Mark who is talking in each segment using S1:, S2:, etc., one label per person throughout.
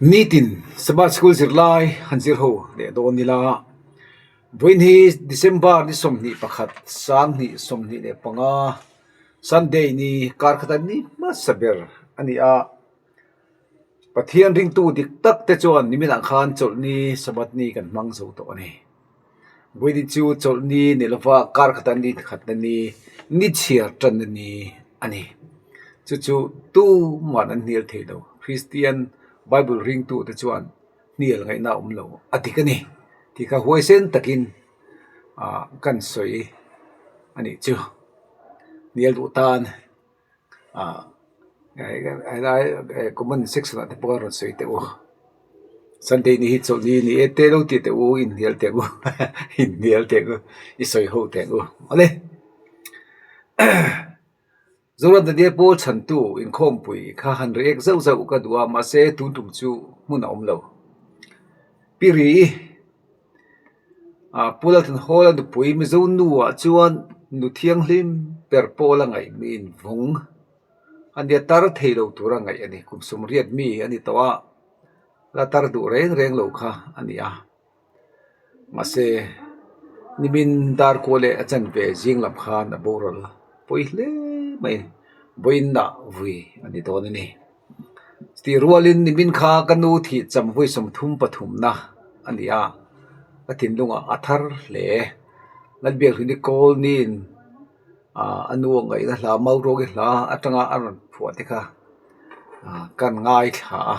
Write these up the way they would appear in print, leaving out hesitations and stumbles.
S1: Nitin Sabbath School zirlai han zir ho leh dawn ila vawiin hi December ni 21 2025 Sunday ni kar khat a ni hmasa ber a ni a Pathian ringtu dik tak te chuan nimin ah khan chawlhni Sabbath ni kan hmang zo tawh a ni. Vawiin chu chawlhni ni lova kar khata ni khatna ni ni chhiar tanna ni a ni. Chu chu tuman an hnial thei lo. Kristian Bible ringtu te chuan hnial ngaihna a awm lo a dik a ni tih kha huaisen takin ah kan sawi a nih chu. Hnial duh tan. Ah helai comment section ah te pawh a rawn sawi teh u sunday ni hi chawlhni ni e te lo ti teh u inhnial teh u inhnial teh u i sawi ho teh u awle Zoram Daniel pawl chhantu inkhawmpui kha han react zauh zauh ka duh a mahse tun tum chu hmun a awm lo pi ri Ah Pu Lalthanhawla nupui Mizo nu ah chuan nu thianghlim ber pawl a ngaih mi invawng a nia tar thei lo tur a ngaih a ni. Kum sawmriat mi a ni tawh a, la tar duh reng reng lo kha a ni a. Mahse nimin dar kual leh a chanve zing lam khan a boral pawi hle mai vawiinah vui a ni dawn a ni. Tih rualin nimin kha ka nu thih cham vawi 33 na a ni a, ka thinlungah a thar hle. Lalbiakhluni Kawlni'n ah a nu a ngaihna hla Mauruangi hla atanga a rawn phuah te kha ah kan ngaithla a,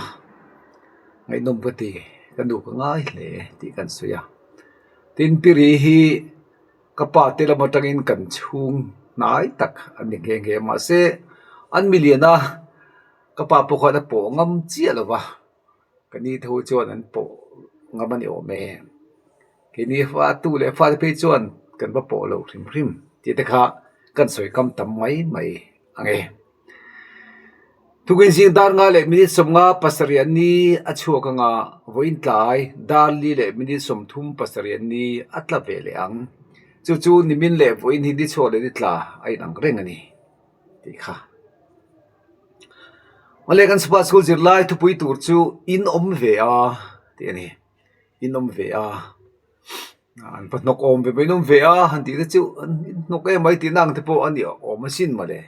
S1: ngaihnawm ka ti, ka nu ka ngai hle tih kan sawi a. Tin, Piri hi ka pa te lam atangin kan chhung hnai tak a ni nghe nghe mahse an milian a ka pa pawh khan a pawh ngam chiah lo va ka ni te ho chuan an pawh ngam a ni awm e keini fa tu leh fate phei chuan kan va pawh lo hrim hrim tih te kha kan sawi kam tam mai mai ang e. Tukin zing dar nga leh minute 57 an ni a chhuak anga vawiin tlai dar li leh minute 37 an ni a tla ve leh ang. Chu chu nimin leh vawiin hi ni chhuak leh ni tla a inang reng a ni tih kha. Awle kan Sabbath School zirlai thupui tur chu in awm ve a tih a ni. In awm ve a an va hnawk awm ve pawh in awm ve a han tih te chu an hnawk em mai tihna ang te pawh a ni awm asin mawle.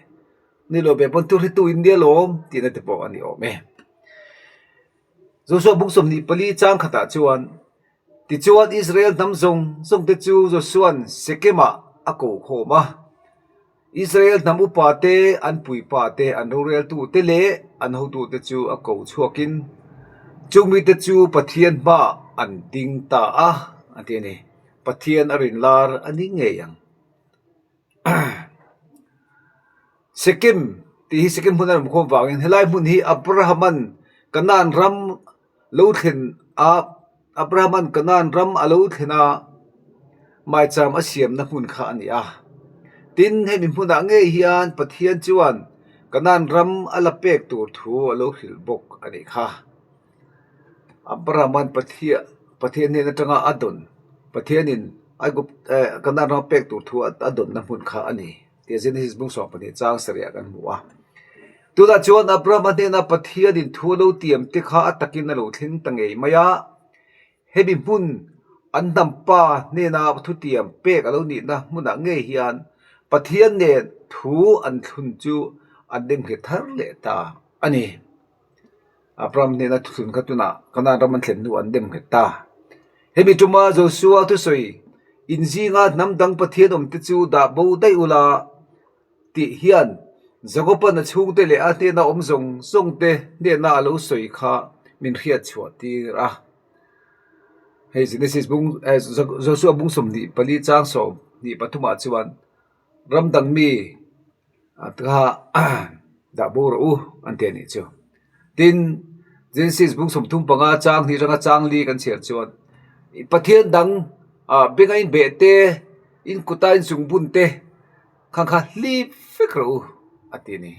S1: Ni lo ve pawn thu hretu in nia lawm tihna te pawh a ni awm e. Joshua bung 24 chang khatah chuan tichuan Israel hnam zawng zawng te chu Joshua'n Sekemah a ko khawm a. Israel hnam upa te, an puipa te, an roreltu te leh an hotu te chu a ko chhuakin chung mite chu Pathian hmaah an ding ta a, a ti a ni. Pathian a rinlar a ni ngei ang. Sekem tih hi Sekem hmun a awm khawm vangin helai hmun hi Abraham-a'n Kanaan ram lo thlen a Abraham-a'n Kanaan ram a lo thlen a maicham a siamna hmun kha a ni a. Tin, hemi hmunah ngei hian Pathian chuan Kanaan ram a la pek tur thu a lo hrilh bawk a nih kha. Abraham-a'n Pathian Pathian hnen atanga a dawn Pathianin Aigup eh Kanaan rama pek tur thu a dawnna hmun kha a ni tih Genesis bung 12 chang sarih ah kan hmu a. Tunah chuan Abraham-a hnena Pathianin thu a lo tiam te kha a takin a lo thleng ta ngei mai a. Hemi hmun an hnam pa hnena thutiam pek a lo nihna hmunah ngei hian Pathian nen thu an thlun chu an nemnghet thar leh ta a ni. Abraham hnena thuthlun kha tunah Kanaan ram an thlen hnu an dem nghet ta. Hemi tuma Joshua thusawi, In zinga hnam dang Pathian awmte chu dah bo daih ula tih hian Jakoban a chhungte leh a hnena awm zawng zawngte hnena a lo sawi kha min hriat chhuah tir a. Hei Genesis bung Joshua bung 24 chang 23 ah chuan ram dang mi kha dah bo rawh u an ti a nih chu. Tin, Genesis bung 35 chang hnih atanga chang li kan chhiar chuan Pathian dang ah benga in beh te, in kuta in chung bun te khang kha hlip vek rawh u a ti a ni.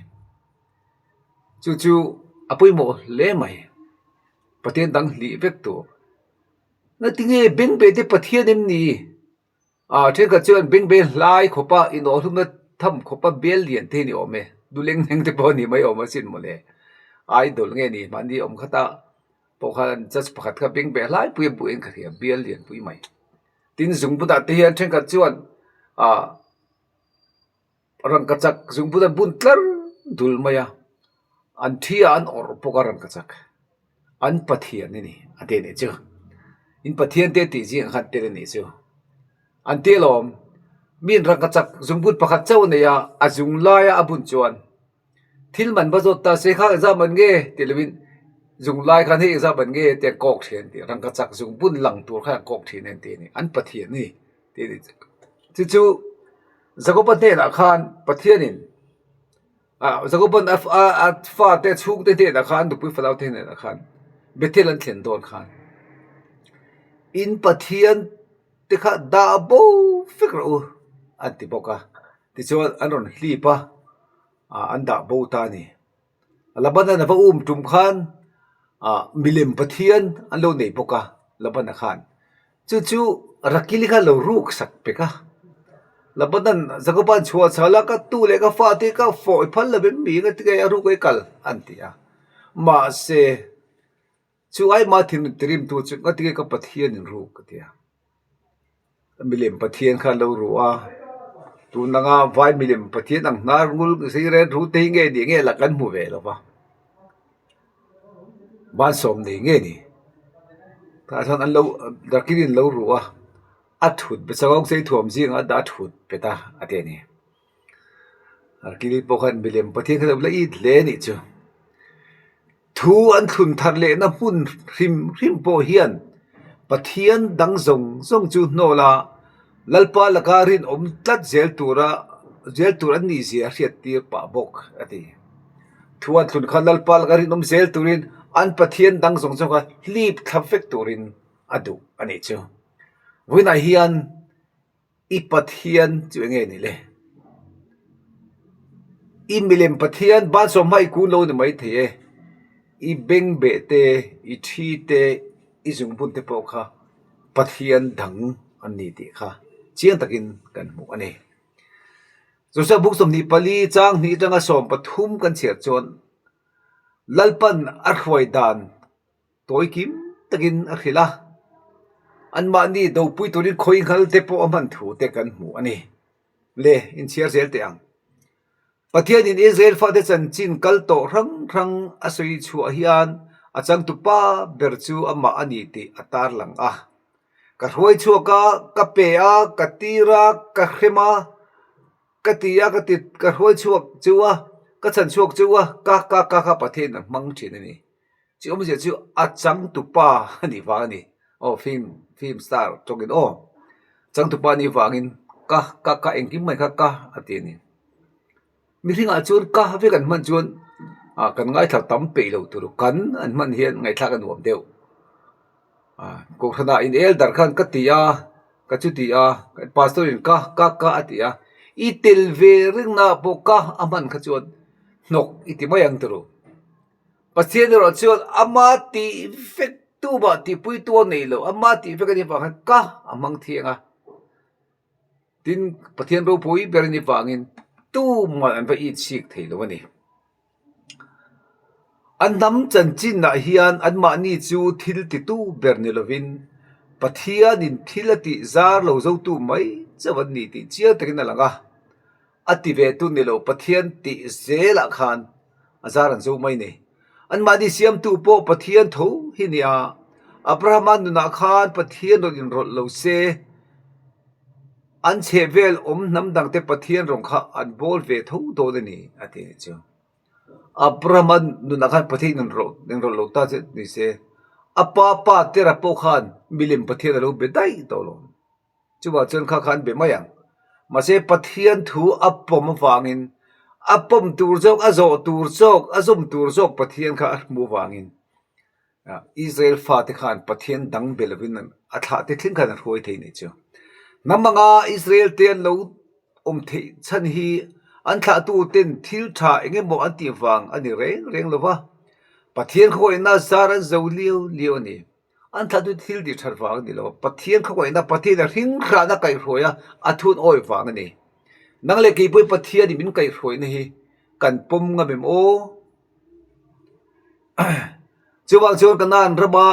S1: Chu chu a pawimawh hle mai. Pathian dang hlih vek tur. Ngatinge beng beh te Pathian em ni? Ah thenkhat chuan bengbel hlai khawpa inawhhlumna tham khawpa bel lian te hi ni awm e, du leng leng te pawh a ni mai awm asin mawle, idol nge ni mahni awm khat a. Pawh khan judge pakhat kha beng beh hlai pui a buain ka hria bial lian pui mai. Tin zungbutah te hian thenkhat chuan ah rangkachak zungbut an bun tlar dul mai a, an thi ah an awrh bawk a rangkachak. An pathian a ni a ti a nih chu. In pathian te tih zingah khan tel a nih chu. An ti alawm, mi in rangkachak zungbut pakhat chauh a nei a, a zung laia a bun chuan Thil man va zawt ta se kha engzah man nge tih lovin zung lai khan hei engzah man nge tih an kawk thin an ti. Rangkachak zung bun lang tur khan an kawk thin an ti a ni. An Pathian a ni tih a ni. Chu chu Jakoba hnenah khan Pathianin ah Jakoban a a fate chhungte hnenah khan nupui fanau te hnenah khan Bethel an thlen dawn khan in Pathian te kha dah bo vek rawh u an ti bawk a. Tichuan an rawn hlip a, ah an dah bo ta a ni. Labana a va um tum khan ah milem pathian an lo nei bawk a Labana khan. Chu chu Rakili khan lo ruk sak pek a. Labanan Jakoba'n chhuah chhal a ka tu leh ka fate ka fawh i phal lo em mi nga tinge a ruk ei kal an ti a. Mahse chu aima thinrim tirimtu chu nga tinge ka Pathianin ruk a ti a. Milem Pathian kha an lo ru a, tun anga vai milem Pathian ang hnar ngul zir en ru te hi nge nih nge la kan hmu ve lo va, bansawm nei nge ni tah chuan an lo dakin an lo ru a, a thut bet changawng sei thuam zingah a dah a thut bet a a ti a ni. Rakili pawh khan milem Pathian kha a lo la it hle a nih chu. Thu an thlun thar lehna hmun hrim hrim pawh hian Pathian dang zawng zawng chu hnawl a, Lalpa laka rinawm tlat zel tura zel tur an nih zia a hriattir pah bawk a ti. Thu an thlun khan Lalpa laka rinawm zel turin an Pathian dang zawng zawng kha hlip thla vek turin a duh a nih chu. Vawiinah hian I Pathian chu eng nge ni le? I milem Pathian bansawm hma i kun lo ni maithei e. I bengbeh te, i thi te, i zungbun te pawh kha Pathian dang an ni tih kha chiang takin kan hmuh a ni. Josua buk 24 chang hnih atanga 13 kan chhiar chuan Lalpan a hruai dan Tawi kim takin a hrilh a, anmahni dopui turin khawi nghal te pawh a hman thu te kan hmu a ni. Le, inchhiar zel teh ang. Pathianin Israel fate chanchin kal tawh hrang hrang a sawi chhuah hian a changtupa ber chu amah a ni tih a tarlang a. Ka hruai chhuak a, ka pe a, ka tir a, ka hrem a, ka ti a, ka ti, ka hruai chhuak chu a, ka chhan chhuak chu a, ka, ka, ka kha Pathianin a hmang thin a ni. Chi awmzia chu a changtupa a nih vang a ni. Aw film film star tawngin aw changtupa a nih vangin ka ka ka engkim mai kha ka a ti a ni. Mihringah chuan ka vek an hman chuan ah kan ngaithla tam peih lo tur kan an hman hian ngaihthlak a nuam deuh. Ah kohhranah in elder khan ka ti a ka chu ti a pastor in ka ka ka a ti a i tel ve rengnaah pawh ka a hman kha chuan hnawk i ti mai ang turu. Pathian erawh chuan ama tih vek tu mah tihpui tu a nei lo, ama tih vek a nih avang khan ka a hmang thiang a. Tin, Pathian ropui ber a nih avangin tumah an va itchik thei lo a ni. An hnam chanchinah hian anmahni chu thil titu ber ni lovin Pathianin thil a tih zar lo zotu mai chauh an ni tih chiang takin a lang a. A ti ve tu ni lo Pathian tih zelah khan a zar an zo mai ni. Anmahni siamtu pawh Pathian tho hi nia. Abrahama nunah khan Pathian rawn inrawlh lo se, an chhehvel awm hnam dangte Pathian rawn kha an bawl ve tho dawn a ni a ti anih chu. Abrahama nunah khan Pathian inrawlh lo ta che ni se, a pa pa Tera pawh khan milim Pathian a lo be daih tawh lo. Chuvah chuan kha kha an be mai ang. Mahse Pathian thu a pawm avangin a pawm tur zawk, a zawh tur zawk, a zawm tur zawk Pathian kha a hmuh avangin Israel fate khan Pathian dang be lovin a thlah te thleng khan a hruai thei nih chu. Hnam anga Israel te an lo awm theih chhan hi an thlahtu ten thil tha eng emaw an tih vang a ni reng reng lo va, Pathian khawngaihna zar an zo liau liau a ni. An thla chu thil tih that vang a ni lo. Pathian khawngaihna Pathian a hring hrahna kaihhruai a, a thun awi vang a ni. Nang leh keipawh hi Pathianin min kaihhruaina hi kan pawm ngam em aw? Chuvang chuan Kanaan rama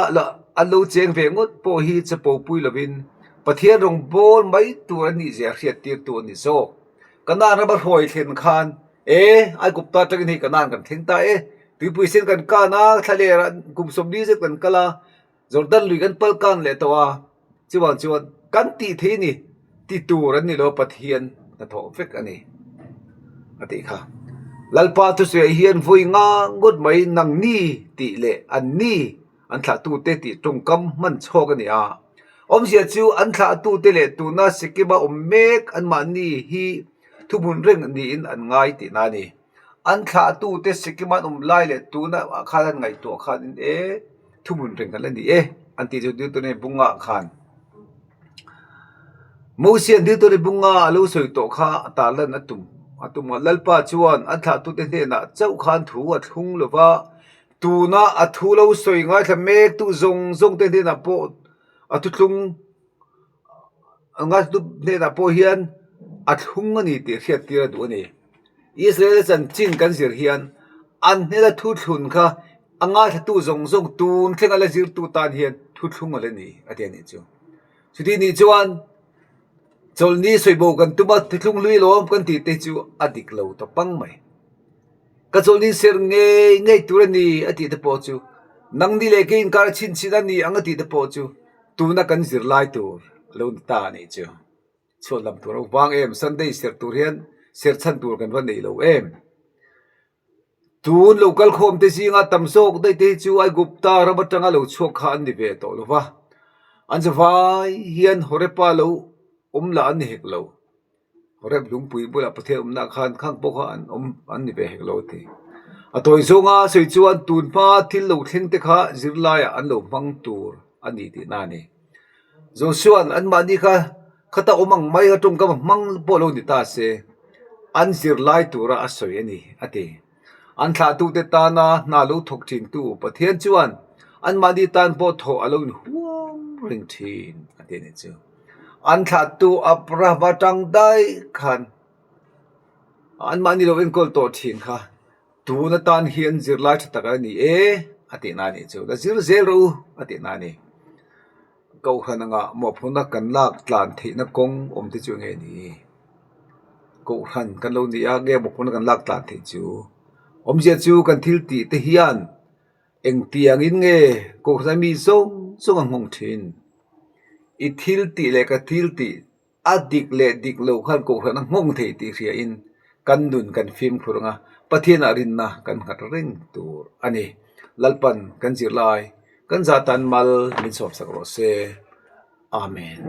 S1: an lo cheng ve ngawt pawh hi chapo pui lovin Pathian rawng bawl mai tur an nihzia hriattirtu a ni zawk. Kanaan rama hruai thlen khan, E, Aigupta atangin hei Kanaan kan thleng ta e, tuipui sen kan kan a, thlaler ah kum 40 zet kan kal a, Jordan lui kan pal kan leh tawh a, chuvang chuan kan tih theih a ni, ti tur an ni lo Pathian hnathawh vek a ni a tih kha. Lalpa thusawiah hian vawi nga ngawt mai nangni tih leh anni an thlahtute tih tawngkam hman chhawk a ni a. Awmzia chu an thlahtute leh tuna Sikkim-a awm mek anmahni hi thuhmun reng niin an ngai tihna a ni. An thlahtute Sikkim-a an awm lai leh tuna ah khan an ngaihtuah khanin e thuhmun reng kan la ni e an tih chu Deuteronomy bungah khan Mosian Deuteronomy bunga a lo sawi tawh kha a tarlan a tum a tum a. Lalpa chuan an thlahtute hnenah chauh khan thu a thlung lo va, tuna a thu lo sawi ngaithla mektu zawng zawng te hnenah pawh a thuthlung A ngaithla hnenah pawh hian a thlung a ni tih hriat tir a duh a ni. Israel chanchin kan zir hian an hnena thuthlun kha a ngaithlatu zawng zawng tun thlenga la zirtu tan hian thuthlung a la ni a ti a nih chu. Chuti nih chuan chawlhni sawibo kan tum a, thuthlung hlui lawm kan tih te chu a dik lo ta pang mai. Ka chawlhni serh ngei ngei tur a ni a tih te pawh chu nangni leh kei inkar chhinchhin a ni ang a tih te pawh chu Tuna kan zirlai tur a lo ni ta a nih chu. Chhuat lam tur a vang em? Sunday serh tur hian serh chhan tur kan va nei lo em? Tun lo kal khawm te zinga tam zawk daih te hi chu Aigupta ram atanga lo chhuak kha an ni ve tawh lo va. An zavai hian Horepa lo awm lah an ni hek lo. Horeb lungpui bulah Pathian awmna khan khang pawh kha an awm an ni ve hek lo a ti. A tawi zawnga sawi chuan tun hma thil lo thleng te kha zirlaiah an lo hmang tur a ni tihna a ni. Joshua'n anmahni kha khata awm ang mai a tawngkam a hmang pawh lo ni ta se, an zirlai tura a sawi a ni a ti. An thlahtute tana hna lo thawk thintu Pathian chuan anmahni tan pawh thawh a lo inhuam reng thin a ti a nih chu. An thlahtu Abraham atang daih khan anmahni lo enkawl tawh thin kha tun atan hian zirlai tha tak a ni e a tihna a nih chu. La zir zel rawh u a tihna a ni. Kohhran anga mawhphurhna kan lak tlan theihna kawng awm te chu eng nge ni? Kohhran kan lo ni a, nge mawhphurhna kan lak tlan theih chu? Awmzia chu kan thil tih te hian engtiangin nge kohhran mi zawng zawng a nghawng thin? I thil tih leh ka thil tih A dik leh dik lo khan kohhran a nghawng thei tih hriain kan nun kan fimkhur ang a, Pathianah rinna kan nghat reng tur a ni. Lalpan kan zirlai kan zah tan mal min sawmsak rawh se. Amen.